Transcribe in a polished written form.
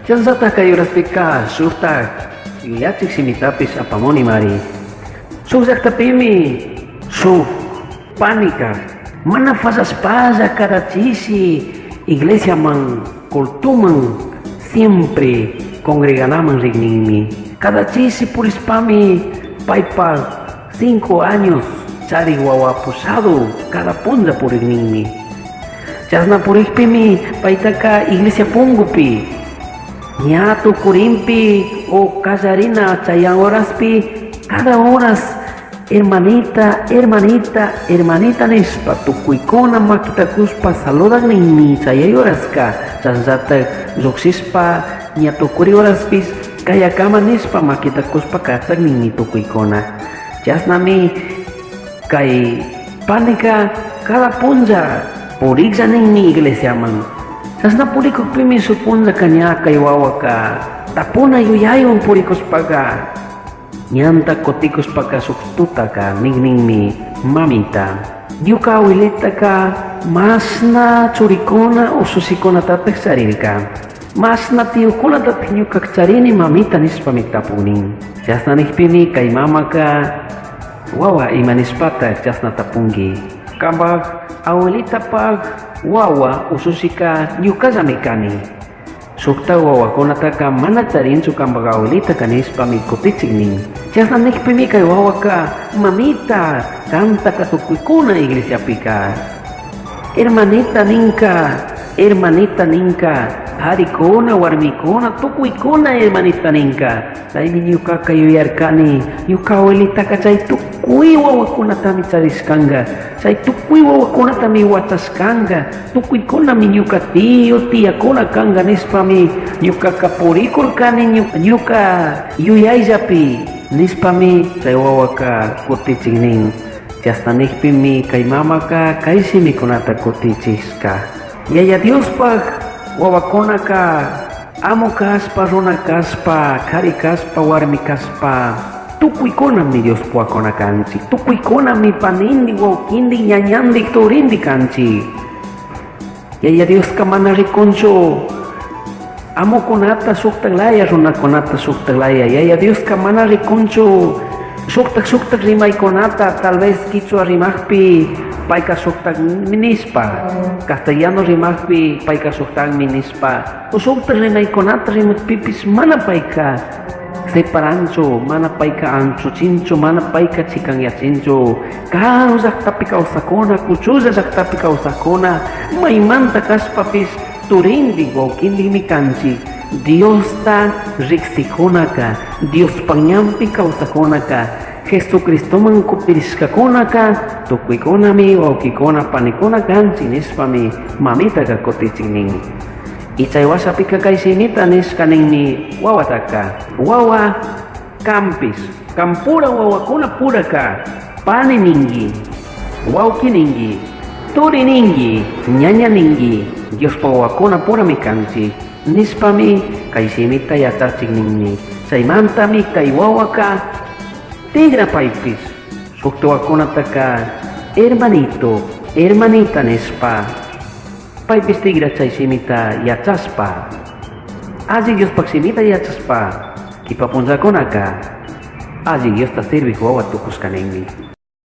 Chashnallataj cai horaspica shujtaj yuyachij shimitapish apamunimari. Shuj llajtapimi shuj panica mana fallashpalla cada chishi iglesiaman, cultoman siempre congreganaman rigninmi. Cada chishi purishpami paipaj cinco años charij huahua pushado cada punlla purigninmi. Chashna purijpimi paitaca iglesia pungupi, ña tucurinpi o callarina chayan horaspi cada horas hermanita, hermanita, hermanita nishpa tucuicuna maquita cushpa saludan ninmi chayai horasca. Chashnallataj llujshishpa ña tucuri horaspish cayacama nishpa maquita cushpa cachaj ninmi tucuicuna. Chashnami cai panica cada punlla purijlla ninmi iglesiaman. Chashna puricujpimi shuj punllaca ña cai huahuaca tapuna yuyaihuan puricushpaca ñanta cuticushpaca shuj tutaca nin ninmi mamita, ñuca abuelitaca mashna churicuna ushusicunatataj charirca, mashna tiocunatataj ñuca charini mamita nishpami tapun nin. Chashna nijpimi cai mamaca, Huahua ima nishpataj chashna tapungui? Cambaj abuelitapaj huahua ushushica ñucallami cani. Shujtaj huahuacunataca mana charinchu cambaj abuelitaca nishpami cutichij nin. Chashna nijpimi cai huahuaca, Mamita, cantaca tucuicuna iglesiapica. Hermanita ninca, hermanita ninca, jaricuna, huarmicuna, tucuicuna hermanita ninca. Chaimi ñucaca yuyarcani, ñuca abuelitaca chai tucui huahuacunatami charishcanga, chai tucui huahuacunatami huachashcanga, tucuicunami ñuca tío, tiacuna canga nishpami ñucaca puricurcani ñuca yuyaillapi nishpami chai huahuaca cutichin nin. Chashna nijpimi cai mamaca cai shimicunata cutichishca. Yaya Diospaj huahuacunaca amo cashpa, runa cashpa, cari cashpa, huarmi cashpa, tucuicunami Diospuacuna canchij. Tucuicunami panindi, huauquindi, ñañandi, turindi canchij. Yaya Diosca mana ricunchu amocunata shujtaj laya, runacunata shujtaj laya. Yaya Diosca mana ricunchu shujtaj shujtaj rimaicunata, tal vez quichua rimajpi paica shujtaj nishpa, castellano rimajpi paica shujtajmi nishpa, o shujtaj rimaicunata rimajpipish mana paica separanchu, mana paica anchuchinchu, mana paica chicanyachinchu. Karu llajtapi causajcuna, cuchulla llajtapi causajcuna, maimanta cashpapish turindij, huauquindijmi canchij. Diosta rijsijcunaca, Diospaj ñanpi causajcunaca, Jesucristoman cutirishcacunaca, tucuicunami huauquicuna, panicuna canchij nishpami mamitaca cutichin nin. Y chai huashapica cai shimita nishca ninmi huahuataca, Huahua, canpish, canpura huahuacuna puraca pani ningui, huauqui ningui, turi ningui, ñaña ningui, Diospaj huahuacuna purami canchij nishpami cai shimita yachachij ninmi. Chaimantami cai huahuaca tigra paipish shuj huahuacunataca hermanito, hermanita nishpa. Paipish tigra chai shimita yachashpa, alli Diospaj shimita yachashpa, q'uipa punllacunaca alli Diosta sirvij huahua tucushca ninmi.